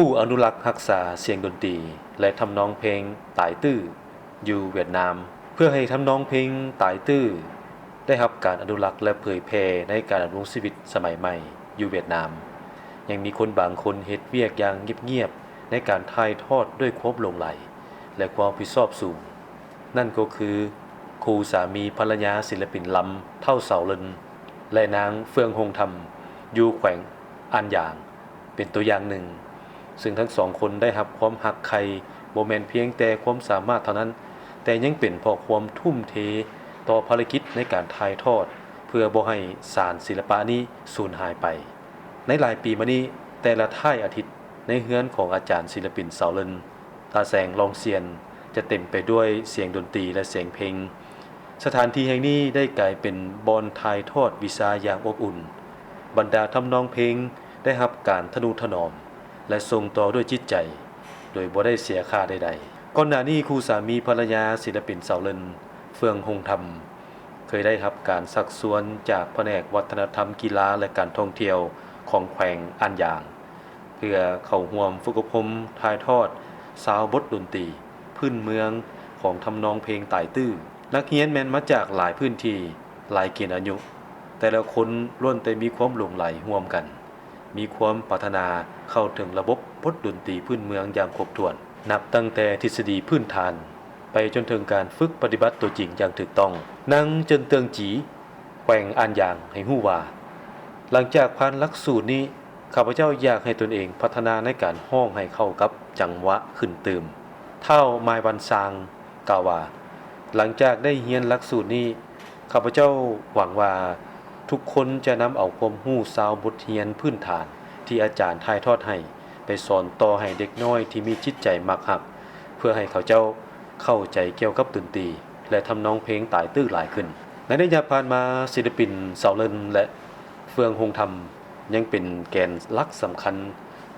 ຜູ້ອະນຸລັກຮັກສາສຽງດົນຕີ ແລະ ທຳນອງເພງຕາຍຕື້ຢູ່ຫວຽດນາມ. ເພື່ອໃຫ້ທຳນອງເພງຕາຍຕື້ໄດ້ຮັບການອະນຸລັກ ແລະ ເຜີຍແຜ່ໃນການດຳລົງຊີວິດສະໄໝໃໝ່ຢູ່ຫວຽດນາມ, ຍັງມີຄົນບາງຄົນເຮັດວຽກຢ່າງງຽບໆໃນການຖ່າຍທອດດ້ວຍຄວາມຫຼົງໄຫຼ ແລະ ຄວາມຮັບຜິດຊອບສູງ. ນັ້ນກໍຄືຄູ່ສາມີພັນລະຍາສິນລະປິນລຳ ທ້າວ ເສົາເລິນ ແລະ ນາງ ເຟືອງ ຫົງທຳ ຢູ່ແຂວງອານຢາງ ເປັນຕົວຢ່າງໜຶ່ງ, ເຊິ່ງທັງສອງຄົນໄດ້ຮັບຄວາມຮັກໃຄ່ບໍ່ແມ່ນພຽງແຕ່ຄວາມສາມາດເທົ່ານັ້ນ, ແຕ່ຍັງເປັນເພາະຄວາມທຸ່ມເທຕໍ່ພາລະກິດໃນການຖ່າຍທອດ ເພື່ອບໍ່ໃຫ້ສານສິລະປະນີ້ສູນຫາຍໄປ. ໃນຫຼາຍປີມານີ້, ແຕ່ລະທ້າຍອາທິດ ໃນເຮືອນຂອງອາຈານສິນລະປິນ ເສົາເລິນ ຕາແສງ ລອງຊຽນ ຈະເຕັມໄປດ້ວຍສຽງດົນຕີ ແລະ ສຽງເພງ. ສະຖານທີ່ແຫ່ງນີ້ໄດ້ກາຍເປັນບ່ອນຖ່າຍທອດວິຊາຢ່າງອົບອຸ່ນ. ບັນດາທຳນອງເພງໄດ້ຮັບການທະນຸຖະໜອມ ແລະ ສົ່ງຕໍ່ດ້ວຍຈິດໃຈ ໂດຍບໍ່ໄດ້ເສຍຄ່າໃດໆ. ກ່ອນໜ້ານີ້, ຄູ່ສາມີພັນລະຍາສິນລະປິນ ເສົາເລິນ ເຟືອງ ຫົງທຳ ເຄີຍໄດ້ຮັບການຊັກຊວນຈາກພະແນກວັດທະນະທຳ, ກິລາ ແລະ ການທ່ອງທ່ຽວຂອງແຂວງອານຢາງ ເພື່ອເຂົ້າຮ່ວມຝຶກອົບຮົມຖ່າຍທອດຊາວບົດດົນຕີພື້ນເມືອງຂອງທຳນອງເພງຕາຍຕື້. ນັກຮຽນແມ່ນມາຈາກຫຼາຍພື້ນທີ່, ຫຼາຍເກນອາຍຸ, ແຕ່ລະຄົນລ້ວນແຕ່ມີຄວາມຫຼົງໄຫຼຮ່ວມກັນ, ມີຄວາມປາດຖະໜາເຂົ້າເຖິງລະບົບບົດດົນຕີພື້ນເມືອງຢ່າງຄົບຖ້ວນ, ນັບຕັ້ງແຕ່ທິດສະດີພື້ນຖານ ໄປຈົນເຖິງການຝຶກປະຕິບັດຕົວຈິງຢ່າງຖືກຕ້ອງ. ນາງ ເຈິນເຕີງຈີ ແຂວງອານຢາງ ໃຫ້ຮູ້ວ່າ, ຫຼັງຈາກຜ່ານຫຼັກສູດນີ້, ຂ້າພະເຈົ້າຢາກໃຫ້ຕົນເອງພັດທະນາໃນການຮ້ອງໃຫ້ເຂົ້າກັບຈັງຫວະຂຶ້ນຕື່ມ. ທ້າວ ມາຍວັນຊາງ ກ່າວວ່າ, ຫຼັງຈາກໄດ້ຮຽນຫຼັກສູດນີ້, ຂ້າພະເຈົ້າຫວັງວ່າທຸກຄົນຈະນຳເອົາຄວາມຮູ້ຊາວບົດຮຽນພື້ນຖານທີ່ອາຈານຖ່າຍທອດໃຫ້ ໄປສອນຕໍ່ໃຫ້ເດັກນ້ອຍທີ່ມີຈິດໃຈມັກຮັກ, ເພື່ອໃຫ້ເຂົາເຈົ້າເຂົ້າໃຈກ່ຽວກັບດົນຕີ ແລະ ທຳນອງເພງຕາຍຕື້ຫຼາຍຂຶ້ນ. ໃນໄລຍະຜ່ານມາ, ສິນລະປິນ ເສົາເລິນ ແລະ ເຟືອງ ຫົງທຳ ຍັງເປັນແກນຫຼັກສຳຄັນ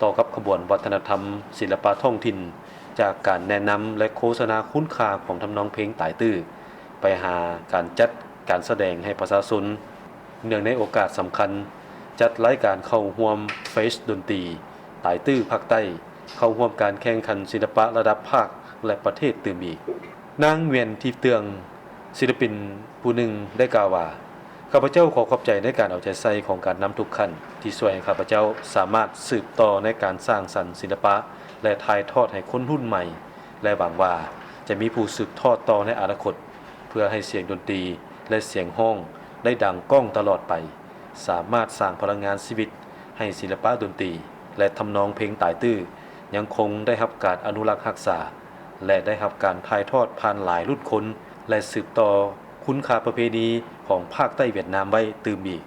ຕໍ່ກັບຂະບວນວັດທະນະທຳສິລະປະທ້ອງຖິ່ນ, ຈາກການແນະນຳ ແລະ ໂຄສະນາຄຸນຄ່າຂອງທຳນອງເພງຕາຍຕື້ ໄປຫາການຈັດການສະແດງໃຫ້ປະຊາຊົນ. ເນື່ອງໃນໂອກາດສຳຄັນ, ຈັດລາຍການເຂົ້າຮ່ວມເຟສດົນຕີຕາຍຕື້ພາກໃຕ້, ເຂົ້າຮ່ວມການແຂ່ງຂັນສິລະປະລະດັບພາກ ແລະ ປະເທດຕື່ມອີກ. ນາງ ຫວຽນ ທີເຕືອງ ສິລະປິນຜູ້ໜຶ່ງໄດ້ກ່າວວ່າ, ຂ້າພະເຈົ້າຂໍຂອບໃຈໃນການເອົາໃຈໃສ່ຂອງການນຳທຸກຂັ້ນ ທີ່ຊ່ວຍໃຫ້ຂ້າພະເຈົ້າສາມາດສືບຕໍ່ໃນການສ້າງສັນສິລະປະ ແລະ ຖ່າຍທອດໃຫ້ຄົນລຸ້ນໃໝ່ ແລະ ຫວັງວ່າຈະມີຜູ້ສືບທອດຕໍ່ໃນອະນາຄົດ ເພື່ອໃຫ້ສຽງດົນຕີ ແລະ ສຽງຮ້ອງໄດ້ດັງກ້ອງຕະຫຼອດໄປ, ສາມາດສ້າງພະລັງງານຊີວິດໃຫ້ສິລະປະດົນຕີ ແລະ ທຳນອງເພງຕາຍຕື້ ຍັງຄົງໄດ້ຮັບການອະນຸລັກຮັກສາ ແລະ ໄດ້ຮັບການຖ່າຍທອດຜ່ານຫຼາຍລຸ້ນຄົນ ແລະ ສືບຕໍ່ຄຸນຄ່າປະເພນີຂອງພາກໃຕ້ຫວຽດນາມໄວ້ຕື່ມອີກ.